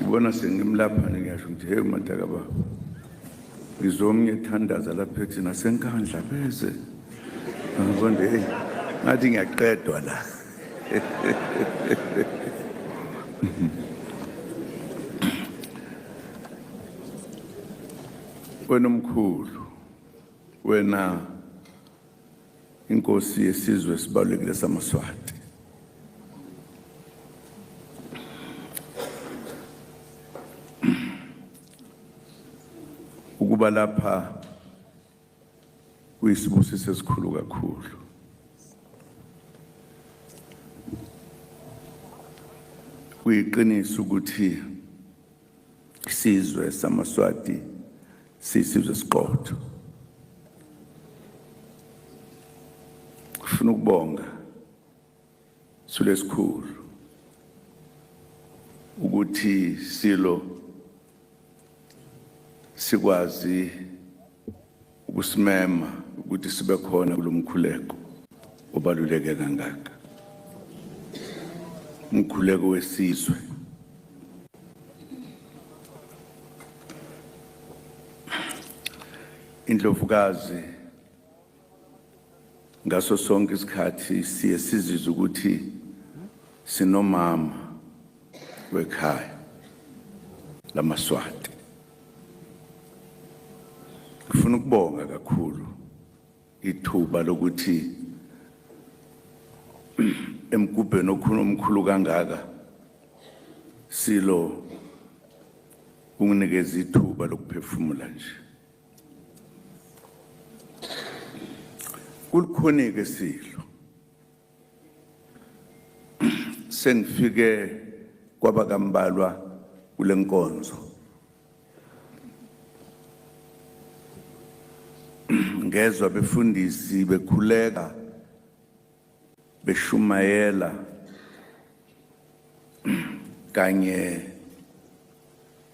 Ngibona sengimlapha ngiyasho ngithi hey madaka baba. Ngizomnye ethandaza lapha ethi nasenkandla beze. Ngibona hey ngathi ngiyaqedwa la. Wena omkhulu wena inkosi yesizwe esibalulekile samaSwati. Ukuba lapha kuyisibusiso esikhulu kakhulu. Kuyiqiniso ukuthi isizwe samaSwati siyisizwe esiqotho. Ngifuna ukubonga Silo esikhulu ukuthi silo sikwazi ukusimema ukuthi sibe khona kulomkhuleko obaluleke kangaka, umkhuleko wesizwe. Indlovukazi ngaso sonke isikhathi siye sizizwe ukuthi sinomama wekhaya lamaSwati. Ngifuna ukubonga kakhulu ithuba lokuthi emgubheni okhulu omkhulu kangaka silo unginikeza ithuba lokuphefumula nje. Kulikhonike silo sengifike kwaba kambalwa kulenkonzo ngezwa befundisi bekhuleka beshumayela kanye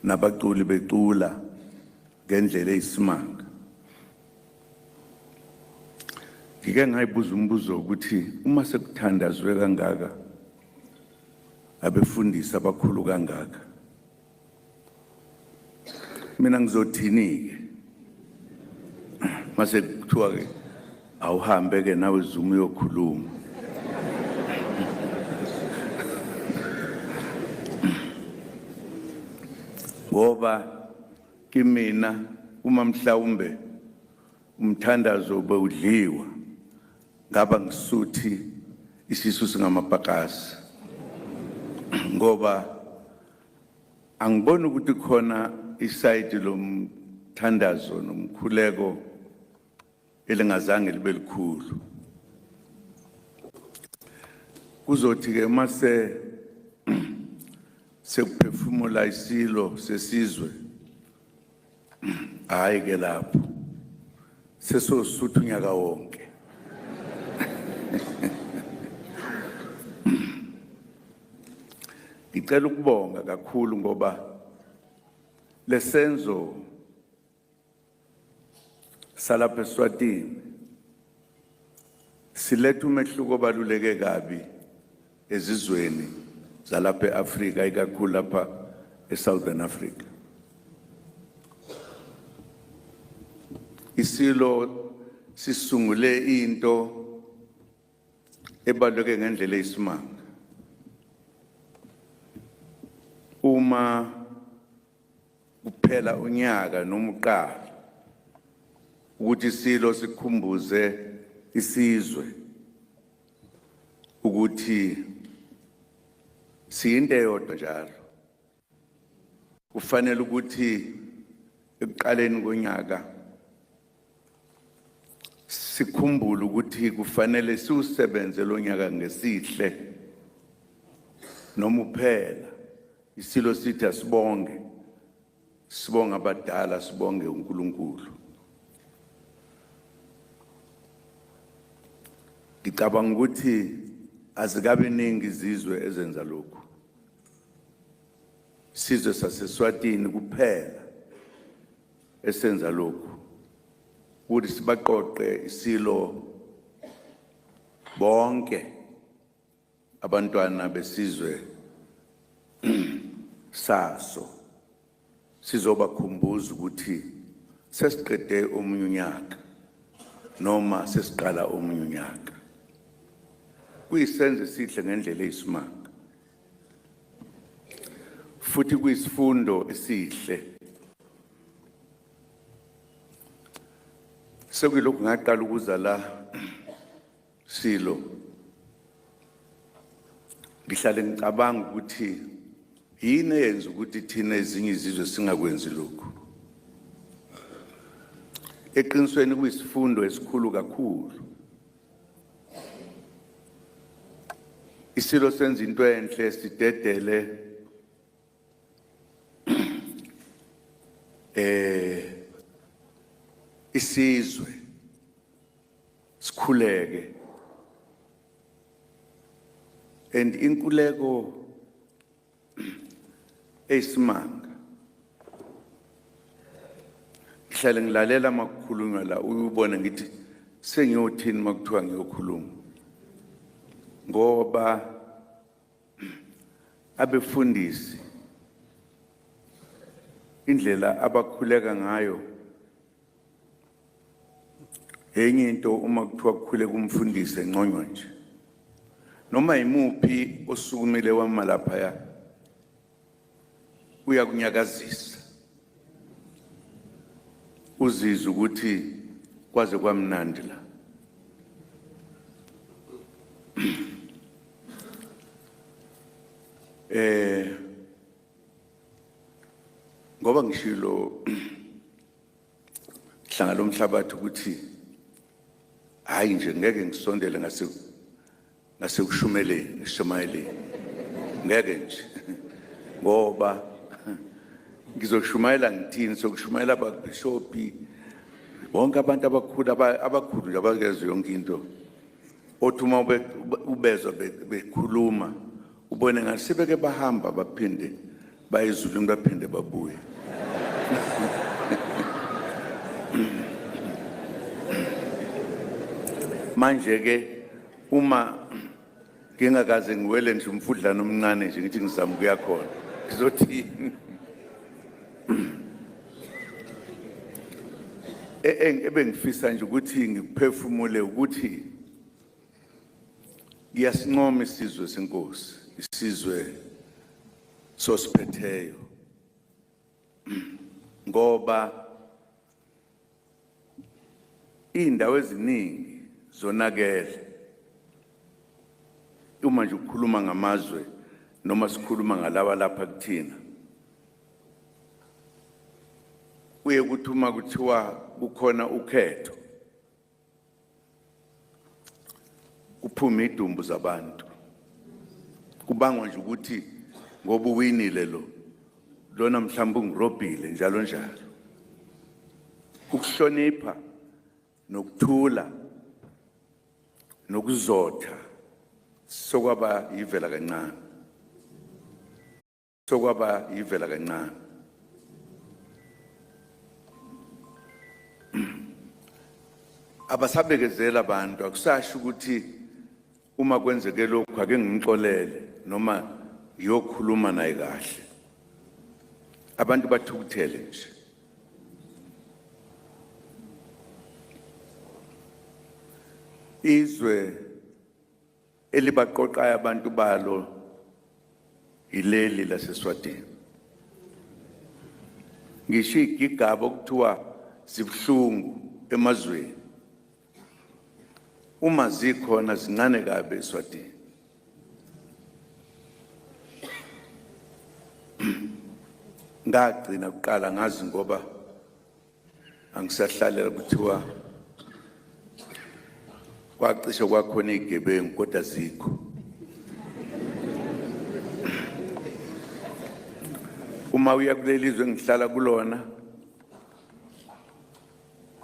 nabaculi becula ngendlela eyisimanga. Ngike ngayibuza umbuzo ukuthi uma sekuthandazwe kangaka abefundisi abakhulu kangaka mina ngizothini-ke mase kuthiwa-ke awuhambe-ke nawe Zuma uyokhuluma. Ngoba kimina uma mhlawumbe umthandazo bewudliwa ngaba ngisuthi isisu singamapakasi ngoba angiboni ukuthi khona isayidi lomthandazo nomkhuleko elingazange libe likhulu. Kuzothi ke mase sekuphefumula isilo sesizwe, hayi ke lapho sesosutha unyaka wonke. Ngicela ukubonga kakhulu ngoba lesenzo salapha eSwatini siletha umehluko obaluleke kabi ezizweni zalapha eAfrika, ikakhulu lapha eSouthern Africa. Isilo sisungule into ebaluleke ngendlela eyisimanga. Uma kuphela unyaka noma uqala ukuthi isilo sikhumbuze isizwe ukuthi siyinto eyodwa njalo, kufanele ukuthi ekuqaleni konyaka sikhumbule ukuthi kufanele siwusebenze lo nyaka ngesihle noma uphela. Isilo sithi asibonge, sibonge abadala, sibonge uNkulunkulu. Ngicabanga ukuthi azikabi ningi izizwe ezenza lokhu. Sizwe saseSwatini kuphela esenza lokhu, ukuthi sibaqoqe isilo bonke. Abantwana besizwe saso sizobakhumbuza ukuthi sesiqede omunye unyaka noma sesiqala omunye unyaka. Kuyisenzo esihle ngendlela eyisimanga, futhi kuyisifundo esihle. Sekuyilokhu ngaqala ukuza la, Silo, ngihlale ngicabanga ukuthi yini eyenza ukuthi thina ezinye izizwe singakwenzi lokhu. Eqinisweni kuyisifundo esikhulu kakhulu. Isilo senza into enhle, sidedele isizwe sikhuleke, and inkuleko eyisimanga. Ngihlale ngilalela makukhulunywa la, uyubone ngithi sengiyothini makuthiwa ngiyokhuluma, ngoba abefundisi indlela abakhuleka ngayo enye into. Uma kuthiwa kukhuleka umfundisi, enconywa nje noma yimuphi osukumile wama laphaya, uyakunyakazisa, uzizwe ukuthi kwaze kwamnandi la. Ngoba ngishilo, hlanga lomhlabathi, ukuthi hayi nje ngeke ngisondele ngasekushumeleni, ngishumayeleni, ngeke nje, ngoba ngizoshumayela ngithini? Sokushumayela ababhishopi bonke, abantu abakhulu, abakhulu nje, abakezwe yonke into, othi uma ubezwa bekhuluma ubone ngathi sebeke bahamba, baphinde baye ezulwini, baphinde babuye. Manje ke uma ngingakaze ngiwele nje umfudlana omncane nje, ngithi ngizama ukuya khona, ngizothini? Ebengifisa nje ukuthi ngikuphefumule ukuthi ngiyasincoma isizwe senkosi, isizwe sosiphetheyo, ngoba iy'ndawo eziningi zonakele. Uma nje ukukhuluma ngamazwe noma sikhuluma ngalawa lapha kuthina, kuye kuthi uma kuthiwa kukhona ukhetho kuphume idumbu zabantu, kubangwa nje ukuthi ngoba uwinile lo, lona mhlawumbe ungirobhile, njalo njalo. Ukuhlonipha nokuthula nokuzotha sokwaba yivela kancane, sokwaba yivela kancane. Abasabekezela abantu, akusasho ukuthi uma kwenzeke lokhu ake ngimxolele noma ngiyokhuluma naye kahle. Abantu bathukuthele nje. Izwe elibaqoqayo abantu balo ileli laseSwatini. Ngisho igigaba okuthiwa zibuhlungu emazweni, uma zikhona zincane kabi eSwatini. Ngagcina kuqala ngazi ngoba angisahlalela kuthiwa kwacishe kwakhona izigebengu, kodwa zikho. Uma uya kuleli zwe engihlala kulona,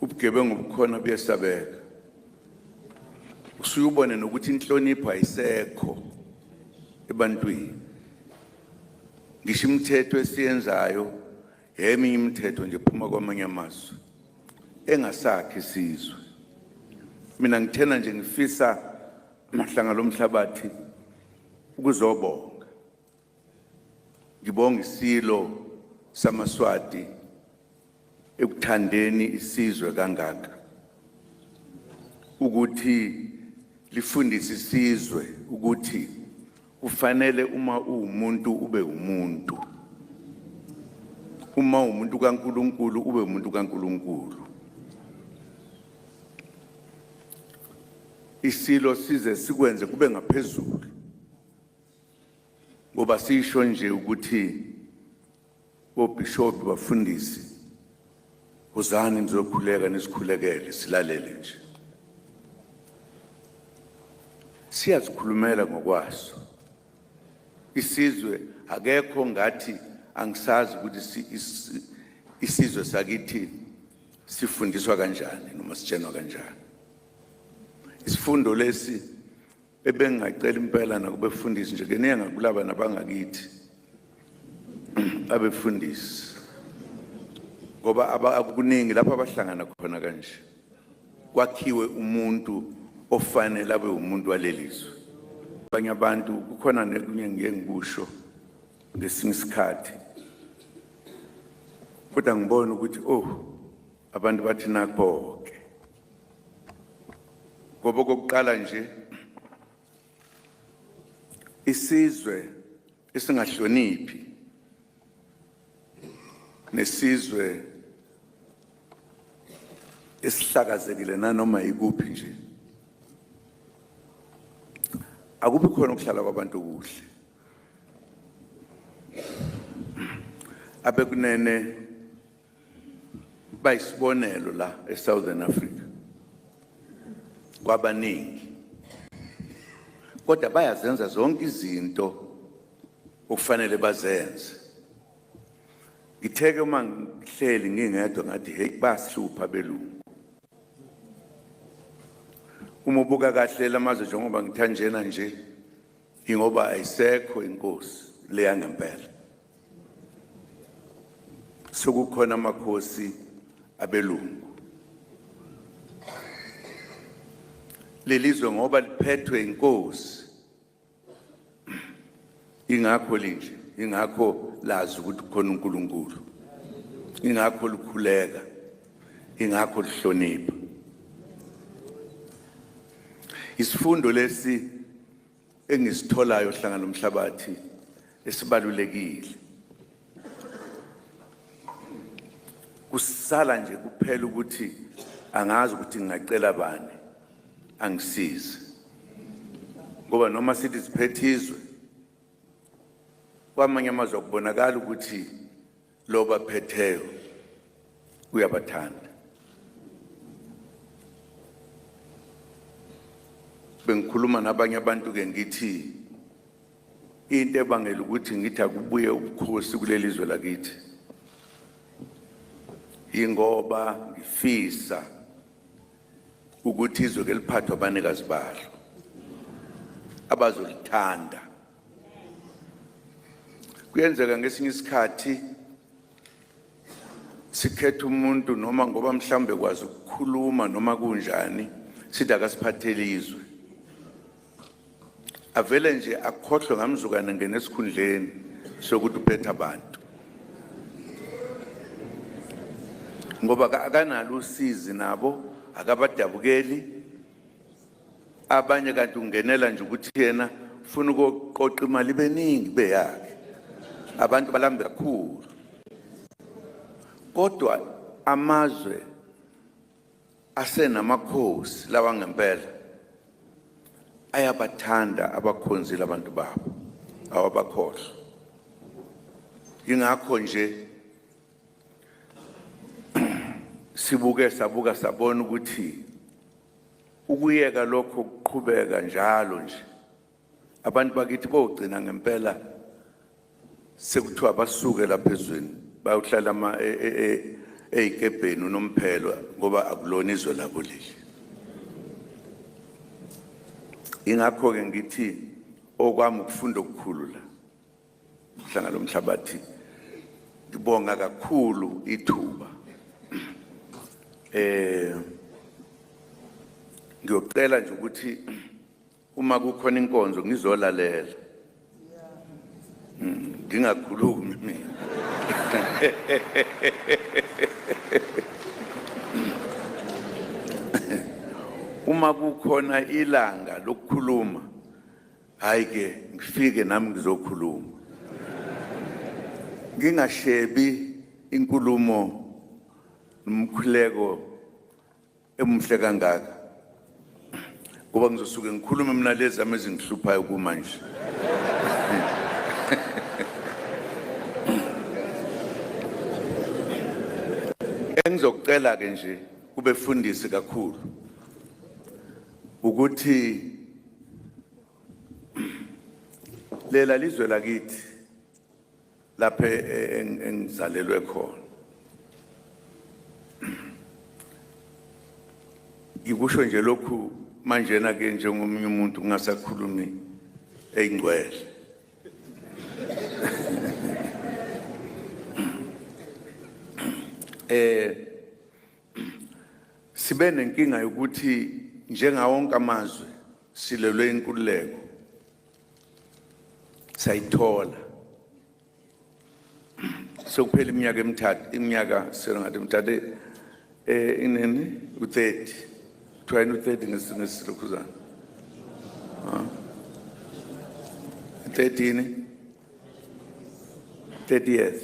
ubugebengu bukhona, buyesabeka. Usuye ubone nokuthi inhlonipho ayisekho ebantwini. Ngisho imithetho esiyenzayo eminye imithetho nje phuma kwamanye amazwe engasakhi isizwe. Mina ngithena nje ngifisa, mahlanga lomhlabathi, Ukuzobonga. Ngibonga isilo samaSwati ekuthandeni isizwe kangaka. Ukuthi lifundise isizwe ukuthi kufanele uma uwumuntu ube umuntu. Uma umuntu kaNkuluNkulu ube umuntu kaNkuluNkulu. Isilo size sikwenze kube ngaphezulu. Ngoba sisho nje ukuthi obishop bafundisi uzani nizokhuleka nisikhulekele silalele nje. Siyazikhulumela ngokwaso. Isizwe akekho ngathi angisazi ukuthi isizwe sakithi sifundiswa kanjani noma sitshenwa kanjani. Isifundo lesi ebengingacela impela nakubefundisi nje ke niye ngakulaba nabangakithi abefundisi, ngoba akukuningi lapho abahlangana khona kanje kwakhiwe umuntu ofanele abe umuntu walelizwe. Abanye abantu kukhona nekunye ngike ngikusho ngesinye isikhathi, kodwa ngibona ukuthi oh abantu bathi nakho-ke, ngoba okokuqala nje isizwe esingahloniphi nesizwe esihlakazekile nanoma ikuphi nje akubi khona ukuhlala kwabantu kuhle. Abekunene bayisibonelo la eSouthern Africa kwabaningi, kodwa bayazenza zonke izinto okufanele bazenze. Ngitheke uma ngihleli ngingedwa ngathi hey, basihlupha abelungu. Uma ubuka kahle lamazwe njengoba ngithanjena nje, ingoba ayisekho inkosi leya ngempela, sekukhona amakhosi abelungu. Lelizwe ngoba liphethwe inkosi, ingakho linje, ingakho lazi ukuthi kukhona uNkulunkulu, ingakho likhuleka, ingakho lihlonipha. Isifundo lesi engisitholayo hlangana nomhlabathi esibalulekile, kusala nje kuphela ukuthi angazi ukuthi ngingacela bani angisize, ngoba noma sithi siphethe izwe kwamanye amazwe akubonakala ukuthi lo baphetheyo uyabathanda. Bengikhuluma nabanye abantu ke ngithi into ebangela ukuthi ngithi akubuye ubukhosi kuleli zwe lakithi ingoba ngifisa ukuthi izwe ke liphathwe abanikazi balo abazolithanda. Kuyenzeka ngesinye isikhathi sikhetha umuntu noma ngoba mhlawumbe kwazi ukukhuluma noma kunjani, sithi akasiphathele izwe, avele nje akhohlwe ngamzukane ngene esikhundleni sokuthi uphethe abantu, ngoba akanalo usizi nabo, akabadabukeli abanye, kanti ungenela nje ukuthi yena ufuna ukuqoqa imali beningi beyakhe. Abantu balambe kakhulu, kodwa amazwe asenamakhosi lawa ngempela ayabathanda abakhonzile abantu babo, awabakhohlwa. Ingakho nje sibuke sabuka sabona ukuthi ukuyeka lokho kuqhubeka njalo nje abantu bakithi bogcina ngempela sekuthiwa basuke lapha ezweni bayohlala ama ey'kebheni unomphelo, ngoba akulona izwe labo leli. Ingakho-ke ngithi okwami ukufunda okukhulu la Hlanga lomhlabathi, ngibonga kakhulu ithuba. Ngiyocela nje ukuthi uma kukhona inkonzo ngizolalela. Ngingakhulumi mina. Uma kukhona ilanga lokukhuluma, hayi ke ngifike nami ngizokhuluma. Ngingashebi inkulumo nomkhuleko emuhle kangaka. Kuba ngizosuke ngikhulume mina lezi zami ezingihluphayo kumanje. Engizokucela ke nje kubefundisi kakhulu ukuthi lela lizwe lakithi lapha engizalelwe khona, ngikusho nje lokhu manjena ke njengomunye umuntu ngingasakhulumi eyingcwele. Sibe nenkinga yokuthi njengawo wonke amazwe silelwe inkululeko, sayithola sekuphela iminyaka emithathu, iminyaka sengathi emithathu, inini, u-30, kuthiwa yini u-30 ngesilokhuzana, 13, 30 years,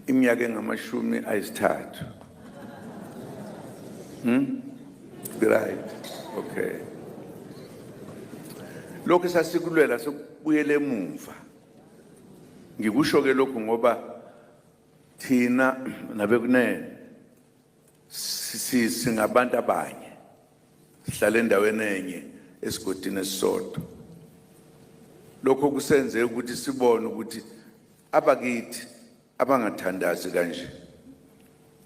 iminyaka engamashumi ayisithathu. Right, okay. Lokhu sasikulwela sokubuyela emuva. Ngikusho ke lokhu ngoba thina nabekunene singabantu abanye, sihlala endaweni enye esigodini esisodwa. Lokho kusenze ukuthi sibone ukuthi abakithi abangathandazi kanje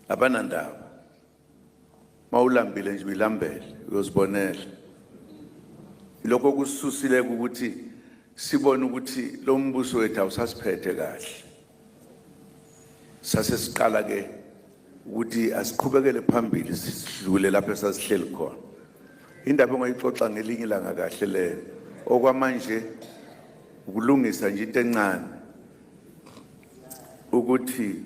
abanandaba. Mawulambile nje uyilambele, uyozibonela. Lokho kusisusile ukuthi sibone ukuthi lo mbuso wethu awusasiphethe kahle. Sase siqala ke ukuthi asiqhubekele phambili, sidlule lapho esasihleli khona. Indaba ongayixoxa ngelinye ilanga kahle leyo. Okwamanje ukulungisa nje into encane ukuthi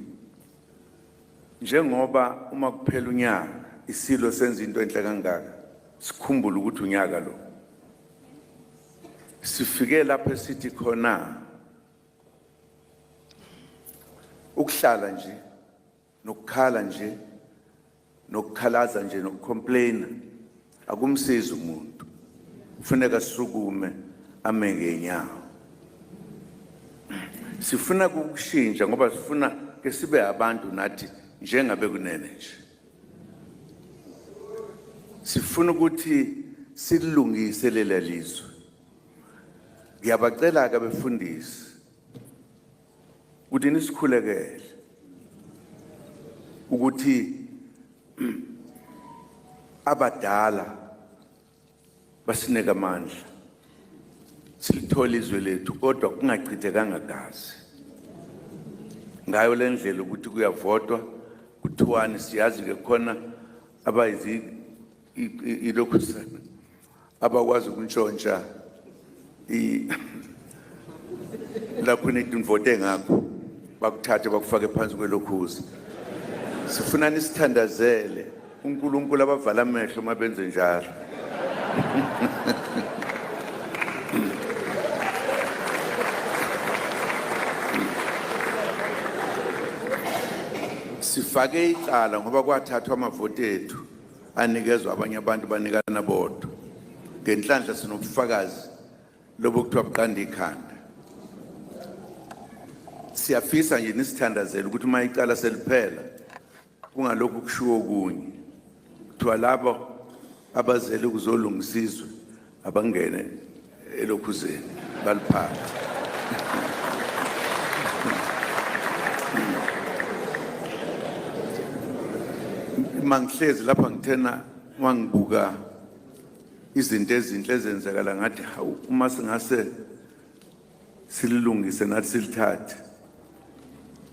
njengoba uma kuphela unyaka isilo senza into enhle kangaka, sikhumbule ukuthi unyaka lo sifike lapho esithi khona ukuhlala nje nokukhala nje nokukhalaza nje nokucomplaina akumsizi umuntu. Kufuneka sisukume ame ngenyawo. Sifuna ukushintsha ngoba sifuna ke sibe abantu nathi njengabe kunene nje. Sifuna ukuthi silungise lela lizwe. Ngiyabacela ke abefundisi ukuthi nisikhulekele ukuthi abadala basineke amandla, silithole izwe lethu, kodwa kungachithekanga gazi. Ngayo le ndlela ukuthi kuyavotwa kuthiwani, siyazi ke khona abayizi ilokhu abakwazi ukuntshontsha lapho nithi nivote ngakho, bakuthathe bakufake phansi kwelokhuza. Sifuna nisithandazele uNkulunkulu abavala amehlo uma benze njalo. Sifake icala ngoba kwathathwa amavoti ethu anikezwa abanye abantu, banikana bodwa. Ngenhlanhla sinobufakazi lobo kuthiwa buqanda ikhanda. Siyafisa nje nisithandazele ukuthi uma icala seliphela kungalokhu kushiwo okunye, kuthiwa labo abazele ukuzolungisa izwe abangene elokhuzeni baliphathe. Mangihlezi lapha ngithena mangibuka izinto ezinhle ezenzakala, ngathi hawu, uma singase sililungise nathi silithathe,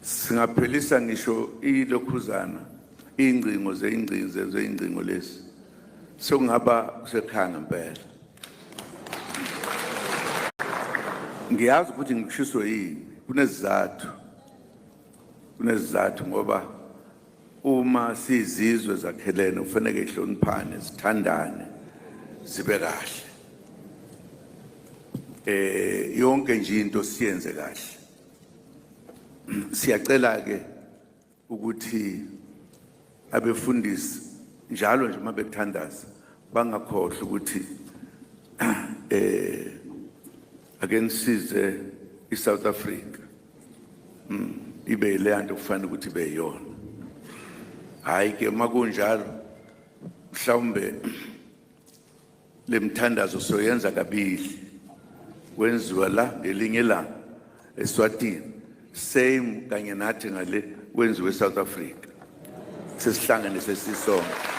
singaphelisa ngisho ilokhuzana ingcingo zeingcingo zeingcingo lezi, sokungaba kusekhaya ngempela. Ngiyazi ukuthi ngikushiso yini, kunezizathu. Kunezizathu ngoba uma sizizwe zakhelene kufanele ihloniphane, sithandane, zibe kahle. Yonke nje into siyenze kahle. Siyacela ke ukuthi abefundisi njalo nje uma bethandaza bangakhohlwa ukuthi ake nisize iSouth Africa ibe leya nto kufanele ukuthi ibe yiyona. Hayi ke, makunjalo mhlawumbe lemthandazo soyenza kabili, kwenziwa la ngelinye ilanga eSwatini, same kanye nathi ngale kwenziwe eSouth Africa, sesihlangane sesisonke.